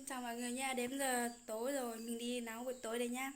Chào mọi người nha, đến giờ tối rồi, mình đi nấu buổi tối đây nhá.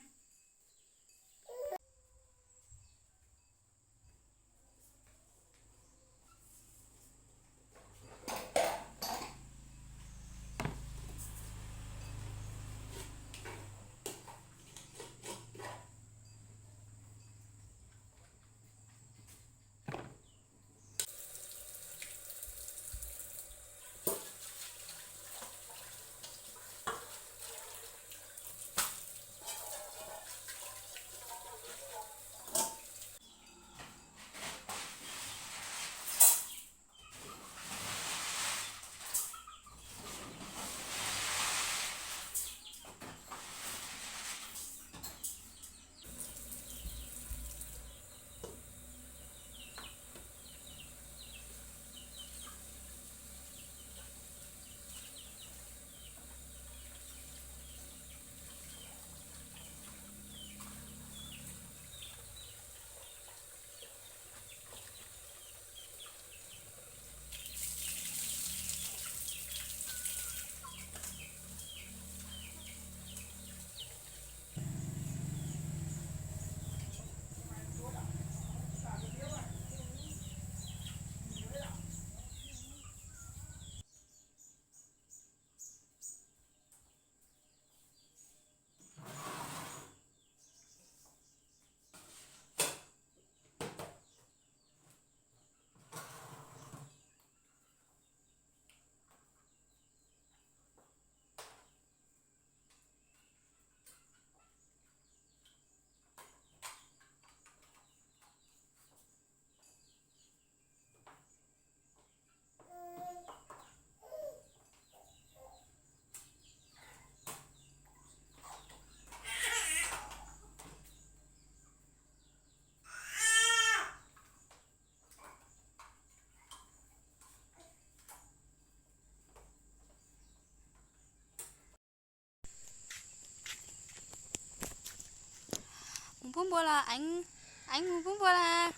Mus pub npua los Eev, Eev mus pub npua los,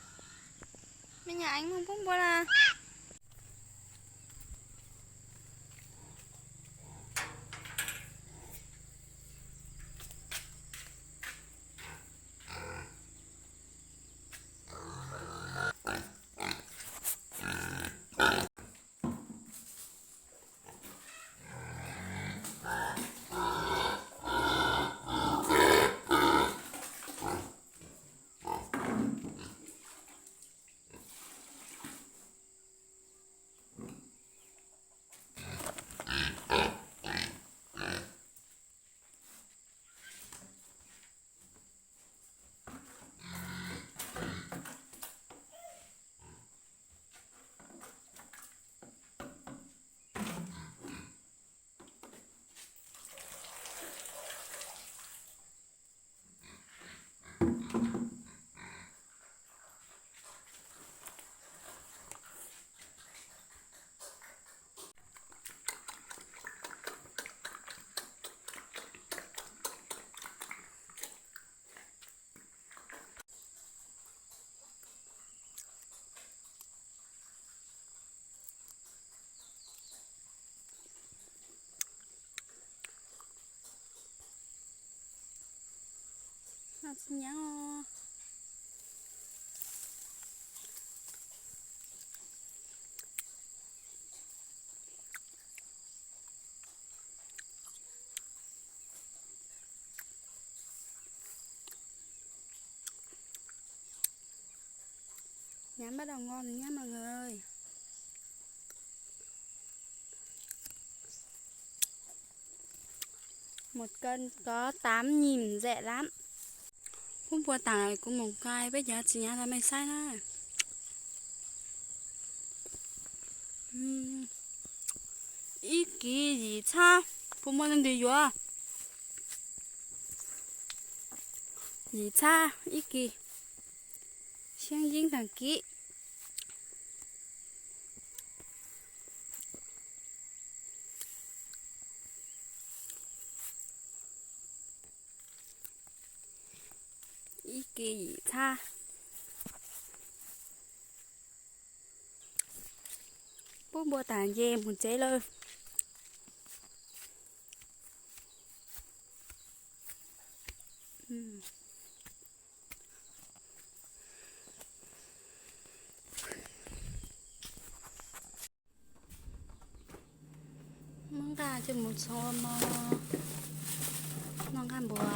me nyuam Eev mus pub npua los. Noj tsis nyab os. Nhắm bắt đầu ngon rồi nhá mọi người. Một cân có tám nghìn, rẻ lắm. Pub npua tas lawm kuv mus nqa peb cov txiv nyav rau mej saib na. Ib kis yim txhab, puas muaj leej twg yuav? Yim txhab ib kis, siab yeeb tag kis. Ib kis yim txhab. Pub npua tas nce mus tsev lawm. Muab nqaij coj mus txhoov no, noj nqaij npua.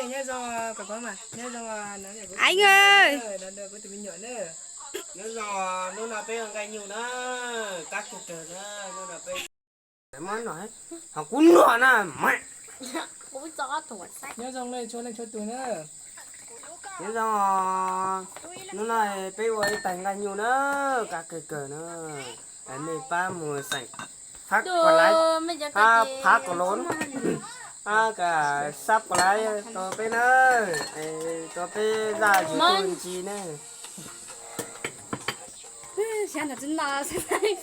Nyob zoo, nyob zoo, nyob zoo, nyob zoo, hnub no peb ua nqaij nyuj na, kab kawg kawg na, hnub no peb, ho kuv nua na, nyob zoo nej txhua leej txhua tus na. Nyob zoo, hnub no peb ua ib taig nqaij nyuj na, kab kawg kawg na. Nej pab mus xeem phab kom laiv, phab kom lov, sab kom laiv rau peb na, rau peb zaj YouTube ntsis na. Xyov ntawm tsis no, xyov ntawm tsis no, xyov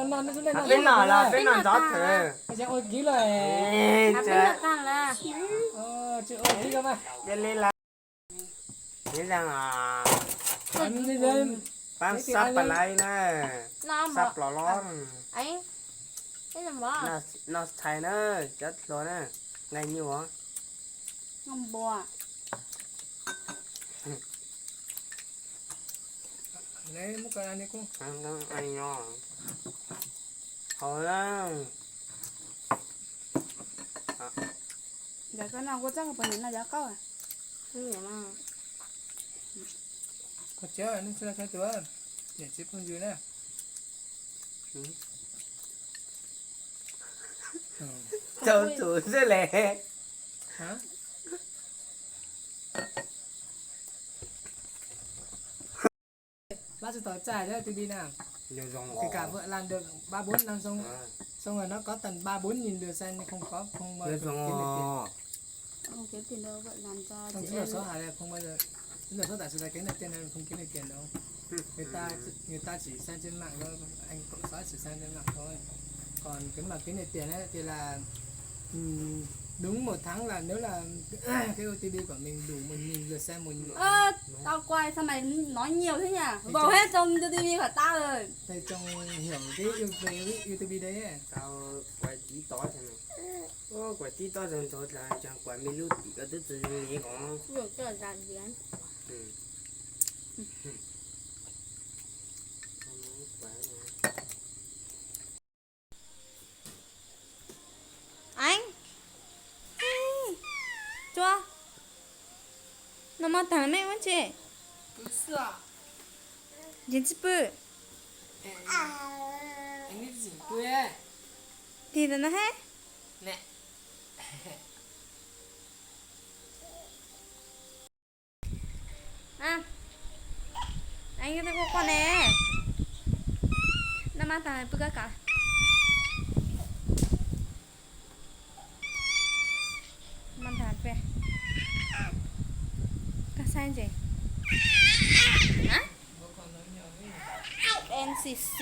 ntawm tsis no. Peb noj los peb noj ntxov thawm. Peb li lawm. Pab sab pas laiv na, sab plos los. Noj tshais na, cov hluas na, nqaij nyuj. Hau na. Ntawm koj no kua txob koj puas nyiam no cov qaub? Koj tsis tau tus, niam txiv phooj ywg na. Tau tus xwb le. Bác sẽ tỏ trả cho T V nào. Kể cả vợ làm được ba bốn năm xong, xong rồi nó có tầm ba bốn nghìn lượt xem nhưng không có, không bao giờ kiếm được tiền. Không kiếm tiền đâu, vợ làm cho chị em. Trong số hả là không bao giờ, số tài xế là kiếm được tiền là không kiếm được tiền đâu. Người ta người ta chỉ xem trên mạng thôi, anh cậu sáu chỉ xem trên mạng thôi. Còn cái mà kiếm được tiền ấy thì là Ừm, đúng một tháng là nếu là cái U T B của mình đủ một nghìn lượt xem một Ơ, tao quay sao mày nói nhiều thế nhỉ? Vòng hết trong U T B của tao rồi. Thì trong hiểu cái U T B đấy ấy. Tao quay TikTok cho mày. Ơ, quay TikTok rồi rồi là chẳng quay mình lút thì có tức gì không nhỉ có. Được cho là gì anh? Ừ. Anh. Chua. Nó mò thằng mẹ vẫn chị. Dính chị bự. Thì tao nó hết. Nè. A, anh cái qua con nè. Nó mát thằng bự cái cả. Mát thằng pe. Cái sai gì? Hả? N C C.